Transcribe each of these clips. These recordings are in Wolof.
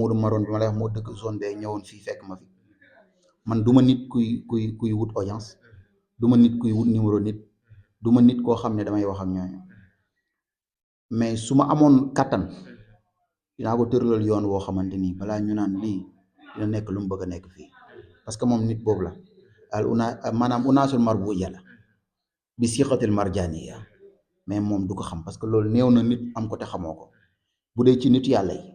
Modou Maroon bi ma lay wax moo dëkk zone bee ñëwoon fii fekk ma fi. Man duma nit kuy wut audience, duma nit kuy wut numéro nit, duma nit koo xam ne damay wax ak ñooñu, mais su ma amoon kàttan dinaa ko tëralal yoon woo xamante ni balaa ñu naan lii dina nekk lu mu bëgg a nekk fii, parce que moom nit boobu la maanaam unaasul marbuja la bi siqatil marjaniya, mais moom du ko xam parce que loolu néew na nit am ko te xamoo ko. bu dee ci nit yàlla yi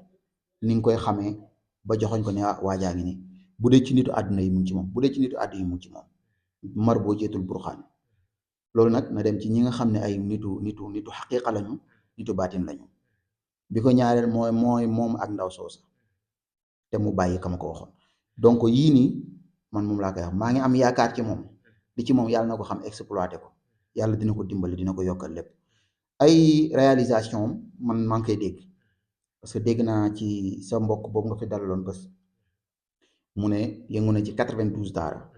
ni nga koy xamee ba joxoñ ko ne waajaa ngi ni, bu dee ci nitu àdduna yi mu ngi ci moom, bu dee ci nitu àdduna yi mu ngi ci moom, mar boo jeetul burxaan. loolu nag na dem ci ñi nga xam ne ay nitu xaqiiqa lañu, nitu baatin lañu. bi ko ñaareel mooy moom ak ndaw soosa te mu bàyyi ka ma ko waxoon. donc yii nii man moom laa koy wax, maa ngi am yaakaar ci moom, li ci moom yàlla na ko xam exploité ko, yàlla dina ko dimbali, dina ko yokkal lépp. ay réalisation man maa ngi koy dégg, parce que dégg naa ci sa mbokk boobu nga fi dalaloon bés mu ne yëngu na ci 92 daara.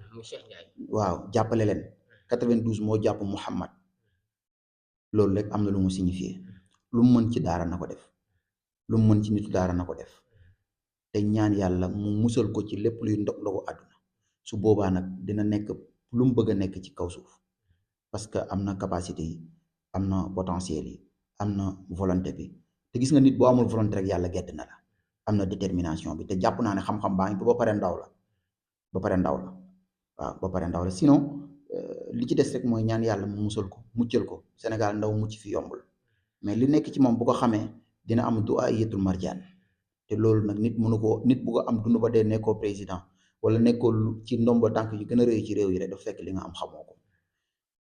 waaw jàppale leen 92 moo jàpp Muhammad. loolu rek am na lu mu signifié. lu mu mën ci daara na ko def, lu mu mën ci nitu daara na ko def, te ñaan yàlla mu musal ko ci lépp luy ndogu àdduna. su boobaa nag dina nekk lu mu bëgg a nekk ci kaw suuf, parce que am na capacité yi, am na potentiel yi, am na volonté bi. te gis nga nit boo amul volonté rek yàlla gedd na la. am na détermination bi, te jàpp naa ne xam-xam baa ngi ba pare ndaw la, waaw ba pare ndaw la. sinon li ci des rek mooy ñaan yàlla mu musal ko, muccal ko. Sénégal ndaw mucc fi yombul, mais li nekk ci moom bu ko xamee dina am du'aa'iyatul marjaan. te loolu nag nit mënu ko, nit bu ko am dund ba dee nekkoo président wala nekkoo ci ndombo tànk yu gën a rëy ci réew yi rek dafa fekk li nga am xamoo ko.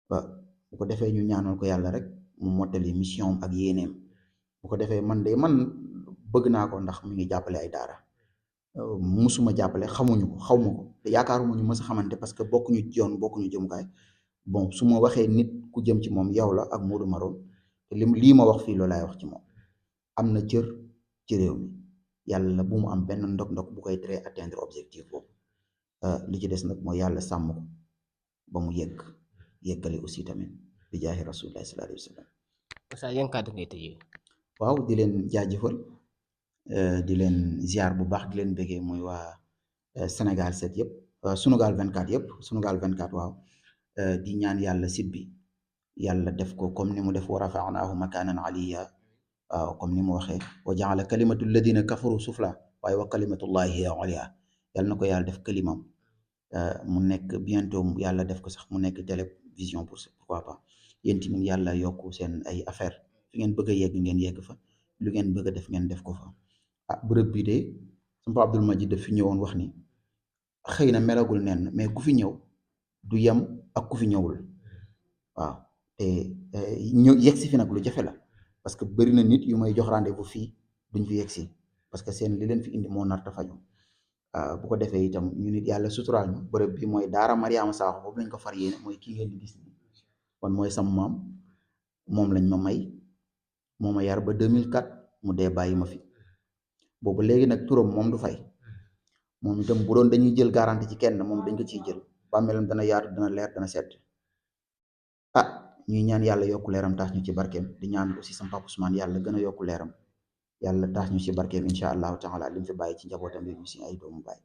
waaw bu ko defee ñu ñaanal ko yàlla rek mu mottali mission ak yéeneem. bu ko defee man bëgg naa ko ndax mi ngi jàppale ay daara. musuma jàppale, xamuñu ko, xaw ma ko, te yaakaaruma ñu mës a xamante parce que bokkuñu yoon, bokkuñu jëmukaay. bon su ma waxee nit ku jëm ci moom yow la ak Modou Maroon, te lii ma wax fii loolu laay wax ci moom. am na cër ci réew mi, yàlla bu mu am benn ndog-ndog bu koy tere atteindre objectif boobu. li ci des nag mooy yàlla sàmm ko ba mu yeggali aussi tamit bi jaahi rasulillahi sallallahu alayhi wa sallam. Oustaz yan kàddu ngay tëjee. waaw di leen jaajëfal, di leen ziar bu baax, di leen bëggee mooy waa Sénégal 7 yëpp, Sunugal 24 yëpp, Sunugal 24 waaw. di ñaan yàlla site bi yàlla def ko comme ni mu def wa rafa'naahu makaanan aliyya, waaw comme ni mu waxee wa ja'ala kalimatu alladina kafaru sufla, waaye wa kalimatullahi hiya ulya. yàlla na ko yàlla def kalimam mu nekk bientôt, yàlla def ko sax mu nekk télévision pourquoi pas. yéen tamit yàlla yokku seen ay affaire fi ngeen bëgg a yegg ngeen yegg fa, lu ngeen bëgg a def ngeen def ko fa. bërëb bii de sama Abdul Majid daf fi ñëwoon wax ni xëy na melagul nen, mais ku fi ñëw du yem ak ku fi ñëwul. waaw te ñëw yegg si fi nag lu jafe la, parce que bëri na nit yu may jox rendez-vous fii duñ fi yegg si, parce que seen li leen fi indi moo narta faju. bu ko defee itam ñu nit yàlla suturaal ñu. bërëb bi mooy daara Mariama Sakho, boobu lañ ko far yéene, mooy kii ngeen di gis nii. kon mooy sama maam, moom lañ ma may, moo ma yar ba 2004 mu dee bàyyi ma fi. boobu léegi nag turam moom du fay, moom itam bu doon dañuy jël garantie ci kenn moom dañ ko ciy jël. bàmmeelam dana yaatu, dana leer, dana sedd. ñuy ñaan yàlla yokku leeram taas ñu ci barkeem. di ñaan aussi sama papa Ousmane yàlla gën a yokku leeram, yàlla taas ñu ci barkeem incha allahu taala. li mu fi bàyyi ci njabootam bi ñu si ay doomu baay.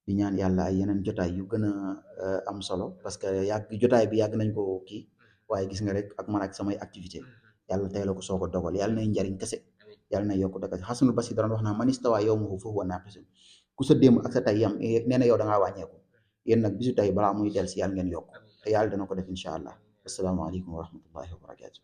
di ñaan yàlla ay yeneen jotaay yu gën a am solo, parce que jotaay bi yàgg nañ ko kii, waaye gis nga rek ak man ak samay activité yàlla tey la ko soog a dogal. yàlla nay njariñ kese, yàlla nay yokku dëgg. Xasanul Basri daan wax naa man istawaa yawmuhu fa huwa naaqisun. ku sa démb ak sa tey yam nee na yow da ngaa wàññeeku. yéen nag bisu tey balaa muy del si yàlla ngeen yokk, te yàlla dana ko def incha allah. asalaamaaleykum wa rahmatullahi wa barakatuh.